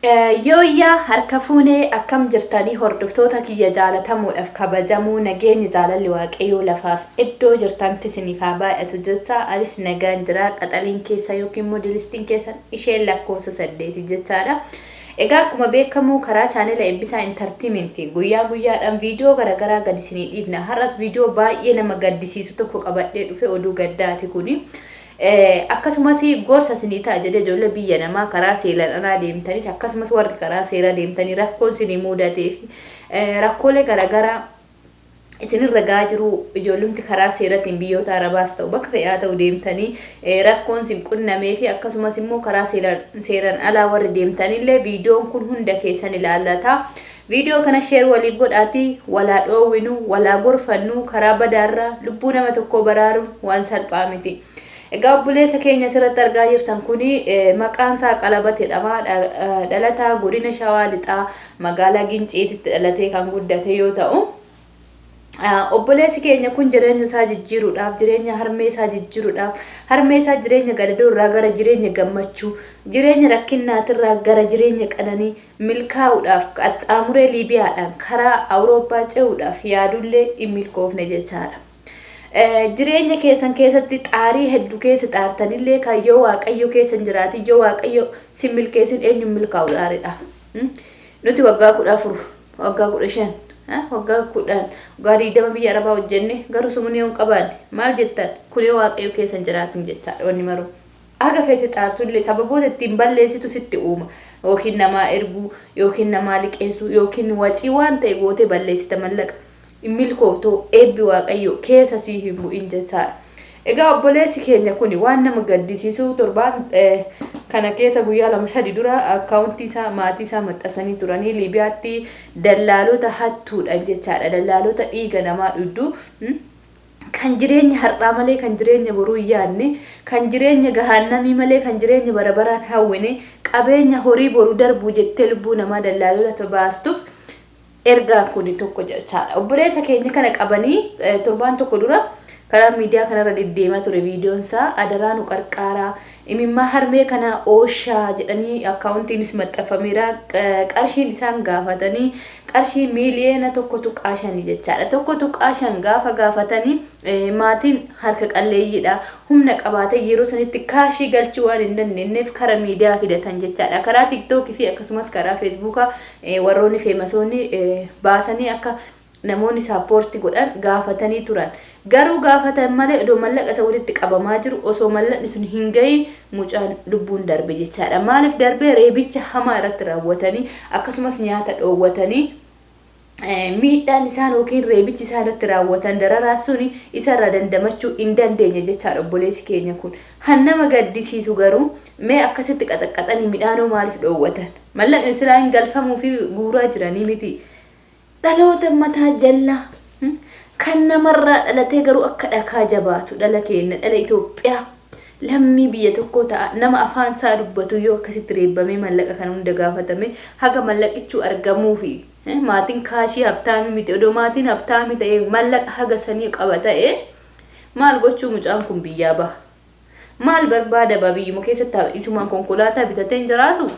Yooyyaa harka fuunee, akkam jirtanii hordoftoota kiyya jaalatamuudhaaf kabajamuu? Nageenyi jaalalli Waaqayyoo lafaaf iddoo jirtantti isiniif haa baay'atu jecha, anis nagaan jira. Qaxaliin keessa yookiin modelistiin keessan isheen lakkoofsa 8 jechaadha. Egaa akkuma beekamu karaa chaanela Eebbisaa Entertainment guyyaa guyyaadhaan viidiyoo garaagaraa gadi isinii dhiifna. Har'as viidiyoo baay'ee nama gaddisiisu tokko qabadhee dhufe. Oduu gaddaati kuni. Akkasumas gorsa isinii ta'a jedhee ijoollee biyya namaa karaa seeraan alaa deemtanis, akkasumas warri karaa seeraa deemtanii rakkoon isinii mudatee fi rakkoolee garaagaraa isinirra gahaa jiru, ijoollumti karaa seeratiin biyyoota Arabaas ta'u bakka fe'aa ta'u deemtanii rakkoon isin qunnamee fi akkasumas immoo karaa seeraan alaa warri deemtanillee, viidiyoon kun hunda keessan ilaallata. Viidiyoo kana share waliif godhaatii walaa dhoowwinu, walaa gorfannu. Karaa badaarraa lubbuu nama tokkoo baraaruun waan salphaa miti. Egaa obboleessa keenya asirratti argaa jirtan kuni maqaan isaa Qalabat jedhama. Dhalataa godina Shawaa Lixaa magaalaa Ginciititti dhalatee kan guddate yoo ta'u, obboleessi keenya kun jireenya isaa jijjiiruudhaaf, jireenya harmee isaa jijjiiruudhaaf, harmee isaa jireenya gadadoo irraa gara jireenya gammachuu, jireenya rakkinnaatirraa gara jireenya qananii milkaa'uudhaaf qaxxaamuree Liibiyaadhaan karaa Awurooppaa ce'uudhaaf yaadullee hin milkoofne jechaadha. Jireenya keessan keessatti xaarii hedduu keessa xaartanillee kan yoo Waaqayyo keessa hin jiraatin, yoo Waaqayyo si milkeessin, eenyuun milkaa'u xaaridha. Nuti waggaa 14, waggaa 15, waggaa 10, waggaa 20 biyya Arabaa hojjenne, garuu sumuni yoo hin qabaanne maal jettan? Kun yoo Waaqayyo keessa hin jiraatin jechaadha wanni maruu. Haga feete xaartullee sababoota ittiin balleessitu sitti uuma. Yookiin namaa erguu, yookiin namaa liqeessuu, yookiin wacii waan ta'e gootee balleessita mallaqa. Hin milkooftu, eebbi Waaqayyo keessa sii hin bu'in jechaadha. Egaa obboleessi keenya kun waan nama gaddisiisu, torbaan kana keessa guyyaa 2 3 dura akkaawuntii isaa maatii isaa maxxansanii turanii, Liibiyaatti dallaalota hattuudhaan jechaadha. Dallaalota dhiiga namaa dhugdu, kan jireenya har'aa malee kan jireenya boruu hin yaadne, kan jireenya gahaannamii malee kan jireenya bara baraan hawwine, qabeenya horii boru darbuu jettee lubbuu namaa dallaalota baastuuf ergaan kun tokko jechaadha. Obboleessa keenya kana qabanii torbaan tokko dura karaa miidiyaa kanarra deddeemaa ture viidiyoon isaa. Adaraa nu qarqaaraa, imimmaa harmee kanaa ooshaa jedhanii akkaawuntiinis maxxanfameera. Qarshiin isaan gaafatanii qarshii miiliyoona 1.5 jechaadha. 1.5 gaafa gaafatanii maatiin harka qalleeyyiidha. Humna qabaatee yeroo sanitti kaashii galchuu waan hin dandeenyeef karaa miidiyaa fidatan jechaadha. Karaa TikTokii fi akkasumas karaa Feesbuukaa warroonni famousoonni baasanii akka namoonni support godhan gaafatanii turan. Garuu gaafatan malee odoo mallaqa isa walitti qabamaa jiru, osoo mallaqni sun hin gahiin mucaan lubbuun darbe jechaadha. Maaliif darbee? Reebicha hamaa irratti raawwatanii, akkasumas nyaata dhoowwatanii, miidhaan isaan yookiin reebichi isaan irratti raawwatan, dararaa suni isarraa dandamachuu hin dandeenye jechaadha obboleessi keenya kun. Han nama gaddisiisu garuu mee akkasitti qaxaqqaxanii midhaanoo maaliif dhoowwatan? Mallaqni silaa hin galfamuu fi guuraa jiranii miti. Dhaloota mataa jallaa kan namarraa dhalatee garuu akka dhakaa jabaatu, dhala keenya, dhala Itoophiyaa, lammii biyya tokkoo ta'a, nama afaan isaa dubbatu yoo akkasitti reebbamee mallaqa kana hunda gaafatame, haga mallaqichuu argamuufi maatiin kaashii habtaamii miti. Odoo maatiin habtaamii ta'ee, mallaqa haga sanii qaba ta'e, maal gochuu mucaan kun biyyaa baha? Maal barbaada ba'a? Biyyuma keessatti isumaan konkolaataa bitatee hin jiraatu?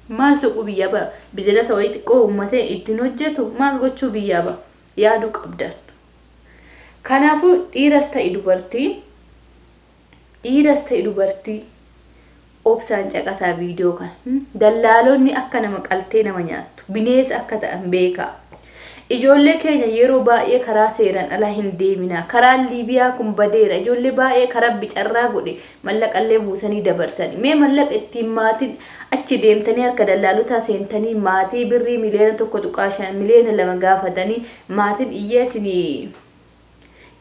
Maal soquu biyyaa ba'a? Bizinasa wayii xiqqoo uummatee ittiin hojjetu? Maal gochuu biyyaa ba'a? Yaaduu qabdan. Kanaafuu dhiiras ta'e dubartii, dhiiras ta'e dubartii, obsaan caqasaa viidiyoo kana. Dallaalonni akka nama qaltee nama nyaattu, bineensa akka ta'an beekaa. Ijoollee keenya yeroo baay'ee karaa seeraan alaa hin deeminaa. Karaan Liibiyaa kun badeera. Ijoollee baay'ee karaa bicarraa godhe mallaqallee buusanii dabarsani. Mee mallaqa ittiin maatiin achi deemtanii harka dallaalotaa seentanii, maatii birrii miliyoona 1.5, miliyoona 2 gaafatanii, maatiin iyyeessinii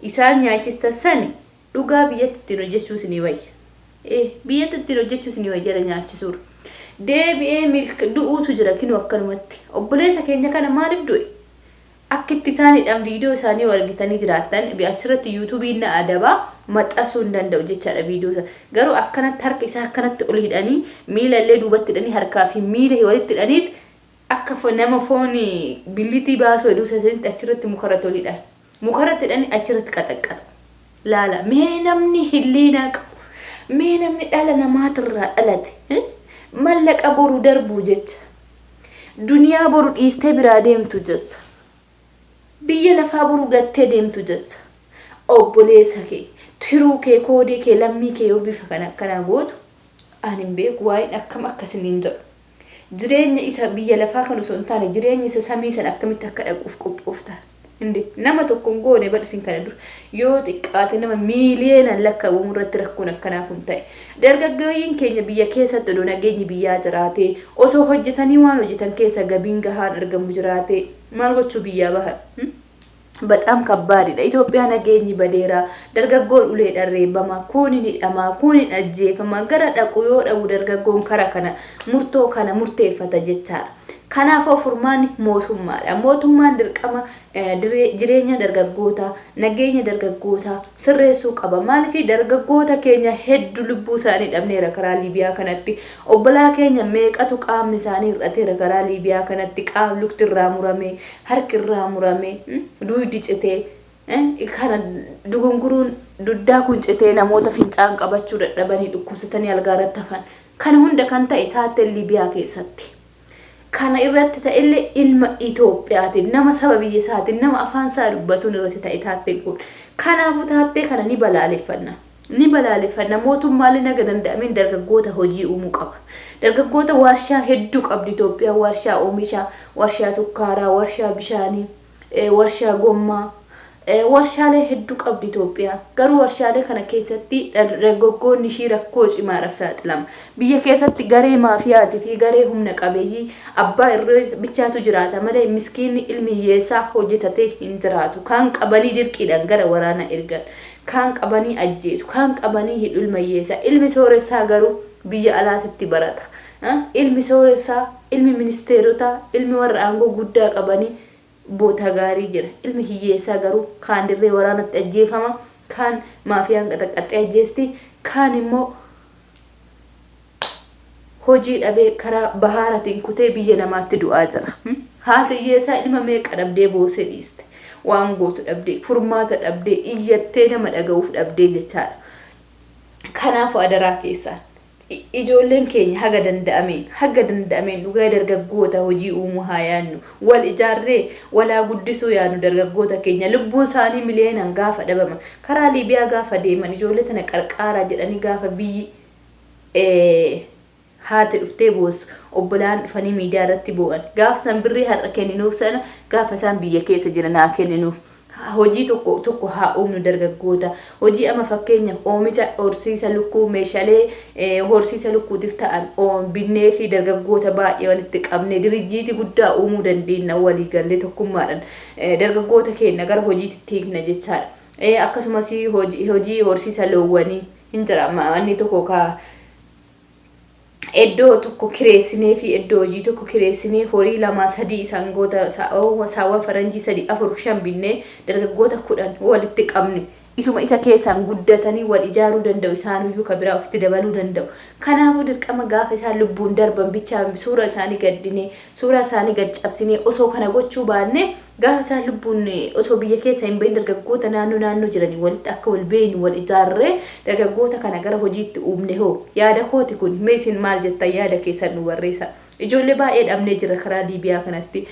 isaan nyaachistan sani dhugaa biyyatti ittiin hojjechuu isinii wayya. Biyyatti ittiin hojjechuu isinii wayya jara nyaachisuudha. Deebi'ee milk du'uutu jira kinoo akkanumatti. Obboleessa keenya kana maaliif du'e? Akka itti isaan hidhan viidiyoo isaanii yoo argitanii jiraattan, asirratti YouTubeiin na adabaa, maxxansuu hin danda'u jechaadha viidiyoo sana. Garuu akkanatti harka isaa akkanatti ol hidhanii, miila illee duubatti hidhanii, harkaa fi miila walitti hidhaniit akka nama foon billitii baasuu heduu sanitti achirratti mukarratti ol hidhan. Mukarratti hidhanii achirratti qaxaqqaxu. Laala mee, namni hilliinaa qabu, mee namni dhala namaatirraa dhalate, mallaqa boru darbuu jecha Duniyaa boru dhiistee biraa deemtu jecha. Biyya lafaa boru gattee deemtu jecha. Obboleessa kee, tiruu kee, koodii kee, lammii kee yoo bifa kana akkanaa gootu ani hin beeku waa'een akkam akkasiniin jedhu. Jireenya isa biyya lafaa kan osoo hin taane jireenya isa samii sana akkamitti akka dhaquuf qophoofta. Inde nama tokko hin goone bar isin kana dura yoo xiqqaate nama miiliyoonaan lakkaawwamu irratti rakkoon akkanaa kun ta'e. Dargaggeeyyiin keenya biyya keessatti odoo nageenyi biyyaa jiraate osoo hojjetanii waan hojjetan keessa gabiin gahaan argamu jiraate maal gochuu biyyaa bahan? Baxaam kabbaadidha. Itoophiyaa nageenyi badeera. Dargaggoon uleedhaan reebama. Kuun hin hidhama. Kuun hin ajjeefama. Gara dhaqu yoo dhabu dargaggoon kara kana murtoo kana murteeffata jechaadha. Kanaafuu furmaanni mootummaadha. Mootummaan dirqama jireenya dargaggootaa, nageenya dargaggootaa sirreessuu qaba. Maaliif dargaggoota keenya hedduu lubbuu isaanii dhabneera karaa Liibiyaa kanatti. Obbolaa keenya meeqatu qaamni isaanii hir'ateera karaa Liibiyaa kanatti qaam lukti irraa murame, harki irraa murame, duydi citee kana dugunguruun duddaa kun citee namoota fincaan qabachuu dadhabanii dhukkubsatanii algaa irratti hafan. Kana hunda kan ta'e taatteen Liibiyaa keessatti. Kana irratti ta'ellee ilma Itoophiyaatiin nama saba biyya isaatiin nama afaan isaa dubbatuun irratti ta'e taatteen kun. Kanaafuu taattee kana ni balaaleffanna. Ni balaaleffanna. Mootummaalee naga danda'ameen dargaggoota hojii uumuu qaba. Dargaggoota warshaa hedduu qabdi Itoophiyaan warshaa oomishaa, warshaa sukkaaraa, warshaa bishaanii, warshaa gommaa, warshaalee hedduu qabdi Itoophiyaan. Garuu warshaalee kana keessatti dargaggoonni ishii rakkoo cimaadhaaf saaxilama. Biyya keessatti garee maafiyaatii fi garee humna qabeeyyii abbaa irree bichaatu jiraata malee miskiinni ilmi hiyyeessaa hojjetatee hin jiraatu. Kaan qabanii dirqiidhaan gara waraanaa ergan. Kaan qabanii ajjeesu. Kaan qabanii hidhu ilma hiyyeessaa. Ilmi sooressaa garuu biyya alaatitti barata. Ilmi sooressaa, ilmi ministeerotaa, ilmi warra aangoo guddaa qabanii boota gaarii jira. Ilmi hiyyeessaa garuu kaan dirree waraanatti ajjeefama, kaan maafiyaan qaxaqqaxxee ajjeesti, kaan immoo hojii dhabee karaa bahaaratiin kutee biyya namaatti du'aa jira. Haati hiyyeessaa ilma meeqa dhabdee boosee dhiiste. Waan gootu dhabdee, furmaata dhabdee, iyyattee nama dhaga'uuf dhabdee jechaadha. Kanaafuu adaraa keessaan ijoolleen keenya haga danda'ameen haga danda'ameen dhugaa dargaggoota hojii uumuu haa yaadnu. Wal ijaarree walaa guddisuu yaadnu dargaggoota keenya lubbuun isaanii miliyeenaan gaafa dhabama. Karaa Liibiyaa gaafa deeman ijoollee tana qarqaaraa jedhanii gaafa biyyi haati dhuftee boossu obbolaan dhufanii miidiyaa irratti boo'an. Gaafa san birrii har'a kenninuuf sana gaafa isaan biyya keessa jiran haa kenninuuf. Hojii tokko tokko haa uumnu dargaggoota. Hojii amma fakkeenyaaf oomisha horsiisa lukkuu meeshaalee horsiisa lukkuutiif ta'an binnee fi dargaggoota baay'ee walitti qabnee dirijjiitii guddaa uumuu dandeenya walii gallee tokkummaadhaan dargaggoota keenya gara hojiitti hiikna jechaadha. Akkasumas hojii horsiisa loowwanii hin jira inni tokko ka iddoo tokko kireessinee fi iddoo hojii tokko kireessinee horii lama sadii sangoota saawwan faranjii 3 4 5 binnee dargaggoota 10 walitti qabne isuma isa keessaan guddatanii wal ijaaruu danda'u isaanuyyuu ka biraa ofitti dabaluu danda'u. Kanaafuu dirqama gaafa isaan lubbuun darban bichaa suura isaanii gaddinee suura isaanii gad cabsinee osoo kana gochuu baannee gaafa isaan lubbuun osoo biyya keessa hin bahin dargaggoota naannoo naannoo jiranii walitti akka wal beeknu wal ijaarree dargaggoota kana gara hojiitti uumne hoo yaada kooti kun mee isin maal jettan yaada keessan nu barreessa. Ijoollee baay'ee dhabnee jira karaa Liibiyaa kanatti.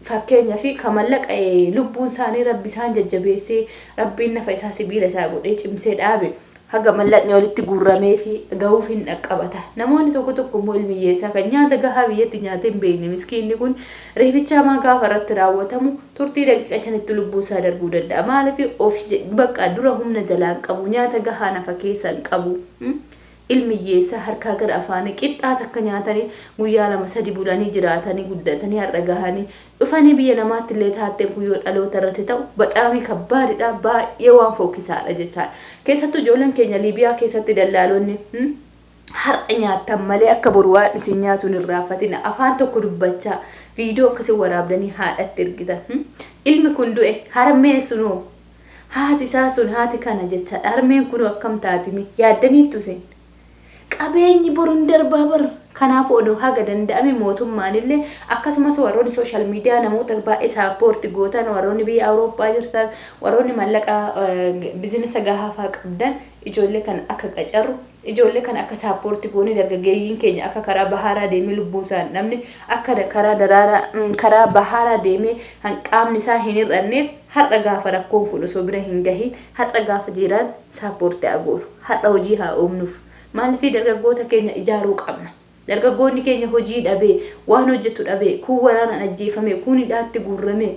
Fakkeenya fi ka mallaqa lubbuun isaanii rabbi isaan jajjabeessee rabbiin nafa isaa sibiila isaa godhee cimsee dhaabe haga mallaqni walitti guurramee fi gahuuf hin dhaqqabata. Namoonni tokko tokko immoo ilmi hiyyeessaa kan nyaata gahaa biyyatti nyaatee hin beekne miskiinni kun reebicha hamaa gaafa irratti raawwatamu turtii daqiiqa 5tti lubbuu isaa darbuu danda'a. Maaliif of bakka dura humna jalaa hin qabu nyaata gahaa nafa keessa hin qabu. Ilmi hiyyeessaa harkaa gara afaanii qixxaa takka nyaatanii guyyaa lama sadi bulanii jiraatanii guddatanii har'a gahanii dhufanii biyya namaatti illee taatteen kun yoo dhaloota irratti ta'u baxaamii kabbaadidha baay'ee waan fokkisaadha jechaadha. Keessattuu ijoolleen keenya Liibiyaa keessatti dallaalonni har'a nyaattan malee akka boru waan isin nyaatu hin irraanfatina afaan tokko dubbachaa viidiyoo akkasii waraabdanii haadhatti ergitan. Ilmi kun du'e harmee sunoo haati isaa sun haati kana jechaadha. Harmeen kun akkam taatimi yaaddaniittu isin. Qabeenyi boru hin darbaa bar. Kanaafuu odoo haga danda'ame mootummaanillee akkasumas warroonni social media namoota baay'ee support gootan, warroonni biyya Awurooppaa jirtan, warroonni mallaqa business gahaa fa'aa qabdan, ijoollee kana akka qacarru, ijoollee kana akka support goone, dargaggeeyyiin keenya akka karaa baharaa deemee lubbuu isaa hin dhabne, akka karaa daraaraa karaa baharaa deemee qaamni isaa hin hir'anneef, har'a gaafa rakkoon kun osoo bira hin gahin, har'a gaafa jiraan support haa goonu, har'a hojii haa uumnuuf. Maaliif? Dargaggoota keenya ijaaruu qabna. Dargaggoonni keenya hojii dhabee, waan hojjetu dhabee, kun waraanaan ajjeefame, kun hidhaatti guurrame,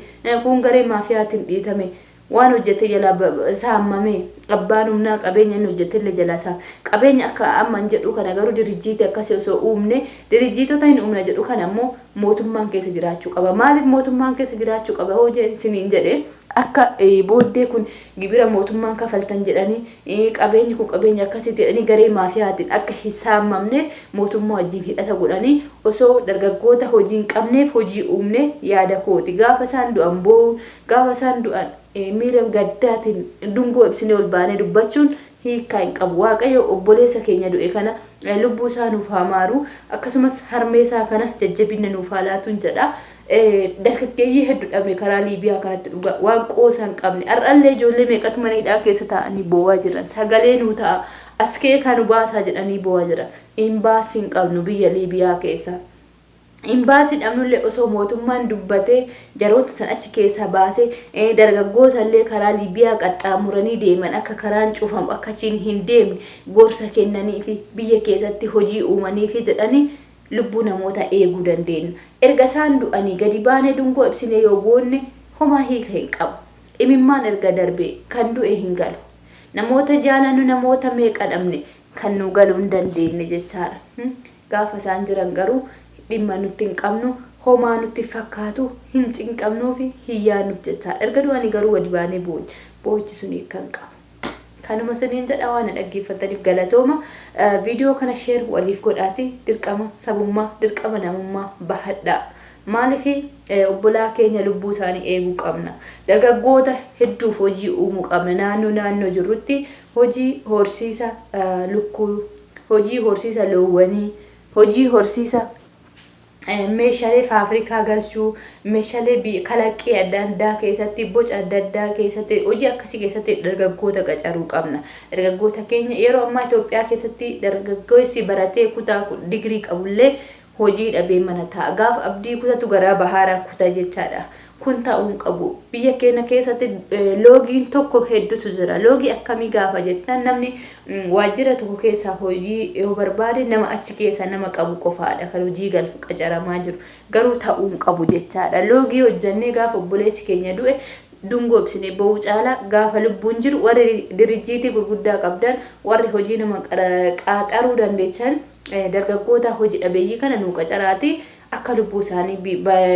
kun garee maafiyaatiin dhiitame, waan hojjete jalaa saammame, abbaan humnaa qabeenya inni hojjetellee jalaa saama. Qabeenya akka amma hin jedhu kana garuu dirijjiitii akkasii osoo uumne, dirijjiitota hin uumna jedhu kana immoo mootummaan keessa jiraachuu qaba. Maaliif mootummaan keessa jiraachuu qaba hoo isiniin jedhe? Akka booddee kun gibira mootummaan kafaltan jedhanii, qabeenyi kun qabeenya akkasii jedhanii garee maafiyaatiin akka hin saamamneef, mootummaa wajjin hidhata godhanii osoo dargaggoota hojii hin qabneef hojii uumne yaada kooti. Gaafa isaan du'an boo'uun, gaafa isaan du'an miira gaddaatiin dungoo ibsinee ol baanee dubbachuun hiikkaa hin qabu. Waaqayyo obboleessa keenya du'e kana lubbuu isaa nuuf haa maaru, akkasumas harmee isaa kana jajjabina nuuf haa laatuun jedha. Dargaggeeyyii hedduu dhabne karaa Liibiyaa kanatti, dhugaa waan qoosa hin qabne. Har'allee ijoollee meeqatu mana hidhaa keessa taa'anii boo'aa jiran, sagalee nuu ta'a, as keessaa nu baasaa jedhanii boo'aa jiran. Imbaasii hin qabnu biyya Liibiyaa keessa. Imbaasii dhabnullee osoo mootummaan dubbatee jaroota san achi keessaa baasee, dargaggoota illee karaa Liibiyaa qaxxaamuranii deeman akka karaan cufamu, akka achiin hin deemne gorsa kennanii fi biyya keessatti hojii uumanii fi jedhanii lubbuu namoota eeguu dandeenya. Erga isaan du'anii gadi baanee dungoo ibsinee yoo boonne homaa hiika hin qabu. Imimmaan erga darbe kan du'e hin galu. Namoota jaalannu, namoota meeqa dhabne, kan nu galuu hin dandeenye jechaadha. Gaafa isaan jiran garuu dhimma nutti hin qabnu, homaa nutti fakkaatu, hin cinqabnuu fi hin yaadnuuf jechaadha. Erga du'anii garuu gadi baanee boochi sun hiika hin qabu. Kanuma isiniin jedha, waan dhaggeeffataniif galatooma. Viidiyoo kana share waliif godhaati, dirqama sabummaa, dirqama namummaa bahadhaa. Maaliif? Obbolaa keenya lubbuu isaanii eeguu qabna. Dargaggoota hedduuf hojii uumuu qabna. Naannoo naannoo jirrutti hojii horsiisa lukkuu, hojii horsiisa loowwanii, hojii horsiisa meeshaalee faafrikaa galchuu, meeshaalee kalaqqii adda addaa keessatti, boca adda addaa keessatti, hojii akkasii keessatti dargaggoota qacaruu qabna. Dargaggoota keenya yeroo ammaa Itoophiyaa keessatti dargaggeessi baratee kutaa digirii qabullee hojii dhabee mana taa'a. Gaafa abdii kutatu garaa bahaaraa kuta jechaadha. Kun ta'uu hin qabu. Biyya keenya keessatti loogiin tokko hedduutu jira. Loogii akkamii gaafa jettan, namni waajjira tokko keessaa hojii yoo barbaade nama achi keessa nama qabu qofaadha kan hojii galfu qacaramaa jiru. Garuu ta'uu hin qabu jechaadha. Loogii hojjannee gaafa obboleessi keenya du'e dungoo ibsinee ba'uu caalaa, gaafa lubbuun jiru warri dirijjiitii gurguddaa qabdan, warri hojii nama qaaxaruu dandeechan, dargaggoota hojii dhabeeyyii kana nuu qacaraati, akka lubbuu isaanii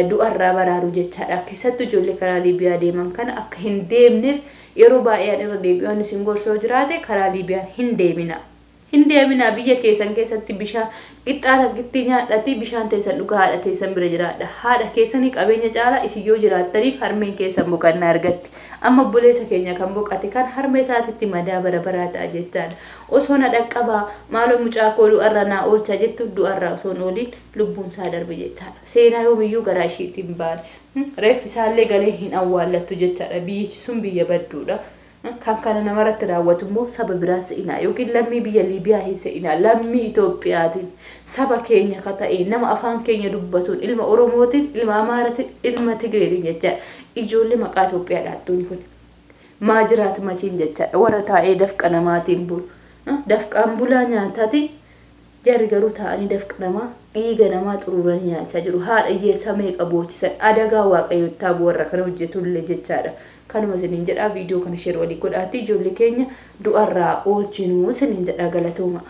du'arraa baraaru jechaadha. Keessattuu ijoollee karaa Liibiyaa deeman kana akka hin deemneef yeroo baay'ee irra deebi'uun isin gorsoo jiraate, karaa Liibiyaa hin deemina. Hin deemina. Biyya keessan keessatti bishaan qixxaa takkitti nyaadhati, bishaan teessan dhugaa, haadha teessan bira jiraadha. Haadha keessanii qabeenya caalaa isin yoo jiraattaniif harmeen keessan boqannaa argatti. Amma obboleessa keenya kan boqate kan harmee isaatitti madaa bara baraa ta'a jechaadha. Osoo na dhaqqabaa, maaloo mucaa koo du'arraa naa oolchaa jettu, du'arraa osoo hin ooliin lubbuun isaa darbe jechaadha. Seenaa yoomiyyuu garaa isheetti hin baane. Reeffi isaallee galee hin awwaallattu jechaadha. Biyyichi sun biyya badduudha. Kan kana namarratti raawwatu immoo saba biraa se'inaa yookiin lammii biyya Liibiyaa hin se'inaa, lammii Itoophiyaatiin, saba keenya ka ta'e, nama afaan keenya dubbatuun, ilma Oromootiin, ilma Amaaratiin, ilma Tigreetiin jechaadha. Ijoollee maqaa Itoophiyaa dhaattuun kun maa jiraatu machiin jechaadha. Warra taa'ee dafqa namaatiin bulu. Dafqaan bulaa nyaataati. Jarri garuu taa'anii dafqa namaa, dhiiga namaa xuruuranii nyaachaa jiru. Haadha hiyyeessaa meeqa boochisan. Adagaa Waaqayyottaa warra kana hojjetullee jechaadha. Kanuma isiniin jedhaa, viidiyoo kana share walii godhaatti ijoollee keenya du'arraa oolchinuu isiniin jedhaa, galatooma.